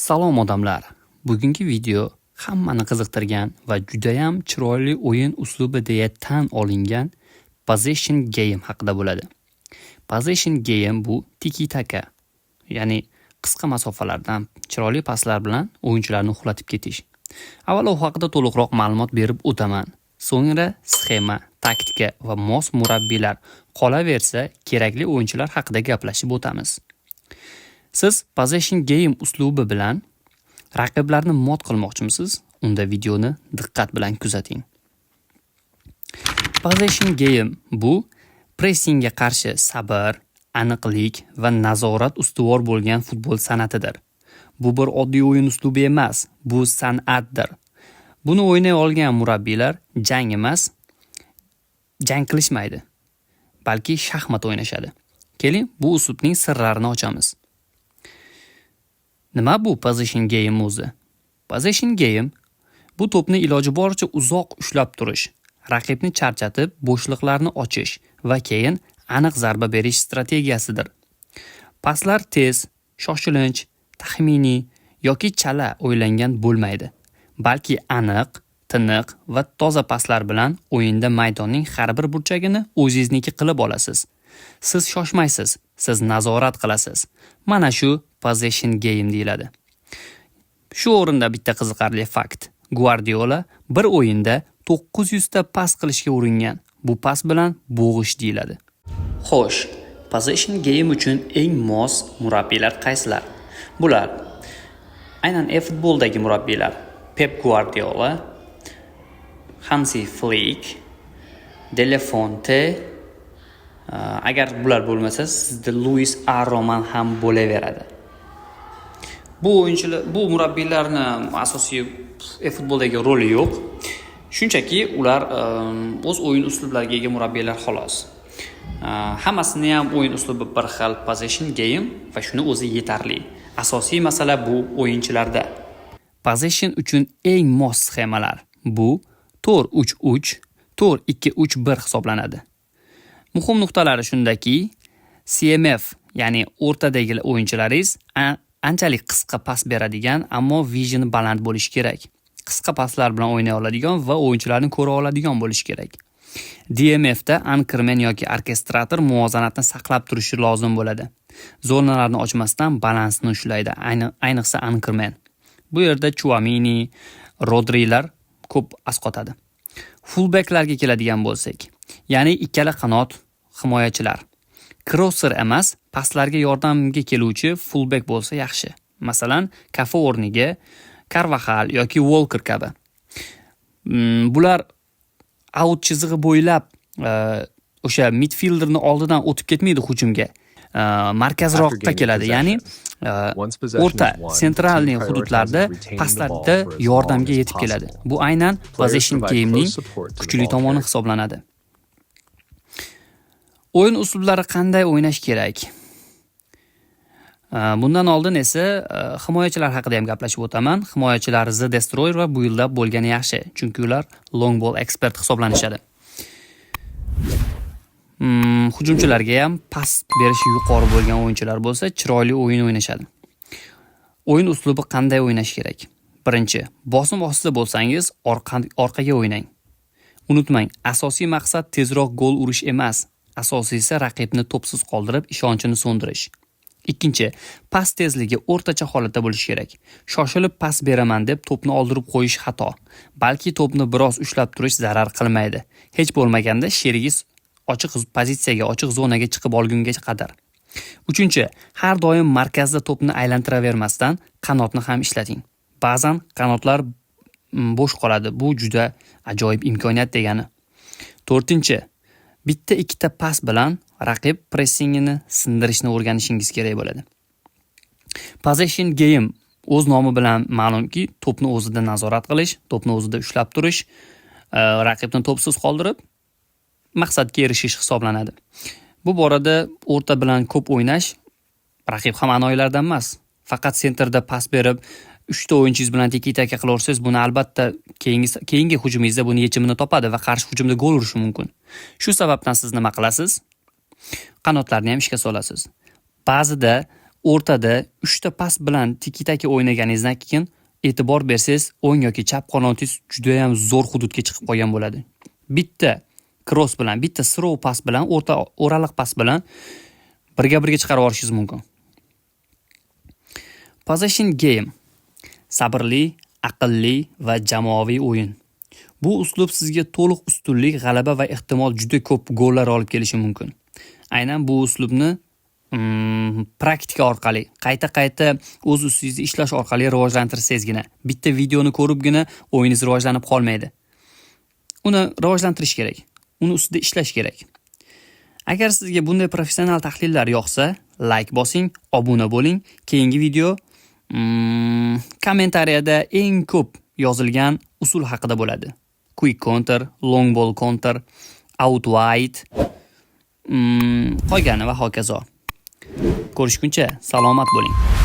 Salom, odamlar. Bugungi video hammani qiziqtirgan va judayam chiroyli o'yin uslubi deya tan olingan possession game haqida bo'ladi. Possession game bu tiki-taka, ya'ni qisqa masofalardan chiroyli paslar bilan o'yinchilarni uxlatib ketish. Avvalo u haqida to'liqroq ma'lumot berib o'taman. So'ngra sxema, taktika va mos murabbiylar, qolaversa, kerakli o'yinchilar haqida gaplashib o'tamiz. Siz possession game uslubi bilan raqiblarni mot qilmoqchimisiz? Unda videoni diqqat bilan kuzating. Possession game bu pressingga qarshi sabr, aniqlik va nazorat ustuvor bo'lgan futbol san'atidir. Bu bir oddiy o'yin uslubi emas, bu san'atdir. Buni o'ynay olgan murabbiylar jang emas, jang qilishmaydi, balki shaxmat o'ynashadi. Keling, bu uslubning sirlarini ochamiz. Nima bu possession game o'zi? Possession game bu to'pni iloji boricha uzoq ushlab turish, raqibni charchatib, bo'shliqlarni ochish va keyin aniq zarba berish strategiyasidir. Paslar tez, shoshilinch, taxminiy yoki chala o'ylangan bo'lmaydi, balki aniq, tiniq va toza paslar bilan o'yinda maydonning har bir burchagini o'zingizniki qilib olasiz. Siz shoshmaysiz, siz nazorat qilasiz. Mana shu possession game deyiladi. Shu o'rinda bitta qiziqarli fakt. Guardiola bir o'yinda 900 ta pas qilishga uringan. Bu pas bilan bo'g'ish deyiladi. Xo'sh, possession game uchun eng mos murabbiylar qaysilar? Bular aynan eFootballdagi murabbiylar: Pep Guardiola, Hansi Flick, De La Fuente, agar bular bo'lmasa, sizda Luis A. Roman ham bo'laveradi. Bu o'yinchilar, bu murabbiylarni asosiy eFootballdagi roli yo'q. Shunchaki ular o'z o'yin uslublariga ega murabbiylar, xolos. Hammasini ham o'yin uslubi bir xil, possession game, va shuni o'zi yetarli. Asosiy masala bu o'yinchilarda. Possession uchun eng mos sxemalar bu 4-3-3, 4-2-3-1 hisoblanadi. Muhim nuqtalari shundaki, CMF, ya'ni o'rtadagi o'yinchilaringiz anchalik qisqa pas beradigan, ammo visioni baland bo'lishi kerak. Qisqa paslar bilan o'ynay oladigan va o'yinchilarni ko'ra oladigan bo'lishi kerak. DMFda anchorman yoki orkestrator muvozanatni saqlab turishi lozim bo'ladi. Zonalarni ochmasdan balansni ushlaydi, ayniqsa anchorman. Bu yerda Chuamini, Rodrilar ko'p asqotadi. Fullbacklarga keladigan bo'lsak, ya'ni ikkala qanot himoyachilar. Crosser emas, paslarga yordamga keluvchi fullback bo'lsa yaxshi. Masalan, Kafu o'rniga Carvajal yoki Walker kabi. Bular out chizig'i bo'ylab o'sha midfielderni oldidan o'tib ketmaydi hujumga. Markazroqqa keladi, ya'ni o'rta центральный hududlarda paslarda yordamga yetib keladi. Bu aynan possession game'ning kuchli tomoni hisoblanadi. O'yin uslublari qanday o'ynash kerak? Bundan oldin esa himoyachilar haqida ham gaplashib o'taman. Himoyachilar The Destroyer va Build Up bo'lgani yaxshi, chunki ular long ball expert hisoblanishadi. Hujumchilarga ham pas berishi yuqori bo'lgan o'yinchilar bo'lsa, chiroyli o'yin o'ynashadi. O'yin uslubi qanday o'ynash kerak? Birinchi, bosim ostida bo'lsangiz, orqaga o'ynang. Unutmang, asosiy maqsad tezroq gol urish emas, asosiysi raqibni to'psiz qoldirib, ishonchini so'ndirish. Ikkinchi, pas tezligi o'rtacha holatda bo'lishi kerak. Shoshilib pas beraman deb to'pni oldirib qo'yish xato. Balki to'pni biroz ushlab turish zarar qilmaydi. Hech bo'lmaganda sherigingiz ochiq pozitsiyaga, ochiq zonaga chiqib olgunga qadar. Uchinchi, har doim markazda to'pni aylantiravermasdan qanotni ham ishlating. Ba'zan qanotlar bo'sh qoladi. Bu juda ajoyib imkoniyat degani. To'rtinchi, bitta ikkita pas bilan raqib pressingini sindirishni o'rganishingiz kerak bo'ladi. Possession game o'z nomi bilan ma'lumki, to'pni o'zida nazorat qilish, to'pni o'zida ushlab turish, raqibni to'psiz qoldirib, maqsadga erishish hisoblanadi. Bu borada o'rta bilan ko'p o'ynash, raqib ham anoyilardan emas. Faqat центр da pas berib, 3 ta o'yinchingiz bilan tiki-taka qilaversangiz, buni albatta keyingi hujumingizda buni yechimini topadi va qarshi hujumda gol urishi mumkin. Shu sababdan siz nima qilasiz? Qanotlarni ham ishga solasiz. Ba'zida O'rtada 3 ta pas bilan tiki-taka o'ynaganingizdan keyin, e'tibor bersangiz, o'ng yoki chap qanotingiz judayam zo'r hududga chiqib qolgan bo'ladi. Bitta cross bilan, bitta through pas bilan, o'rta o'raliq pas bilan birga birga chiqarib yuborishingiz mumkin. Possession game: sabrli, aqlli va jamoaviy o'yin. Bu uslub sizga to'liq ustunlik, g'alaba va ehtimol juda ko'p gollar olib kelishi mumkin. Aynan bu uslubni praktika orqali, qayta-qayta o'z ustingizda ishlash orqali rivojlantirsangizgina, bitta videoni ko'ribgina o'yiningiz rivojlanib qolmaydi. Uni rivojlantirish kerak. Uni ustida ishlash kerak. Agar sizga bunday professional tahlillar yoqsa, like bosing, obuna bo'ling. Keyingi video kommentariyada eng ko'p yozilgan usul haqida bo'ladi. Quick counter, long ball counter, out wide, qolgani va hokazo. Ko'rishguncha salomat bo'ling.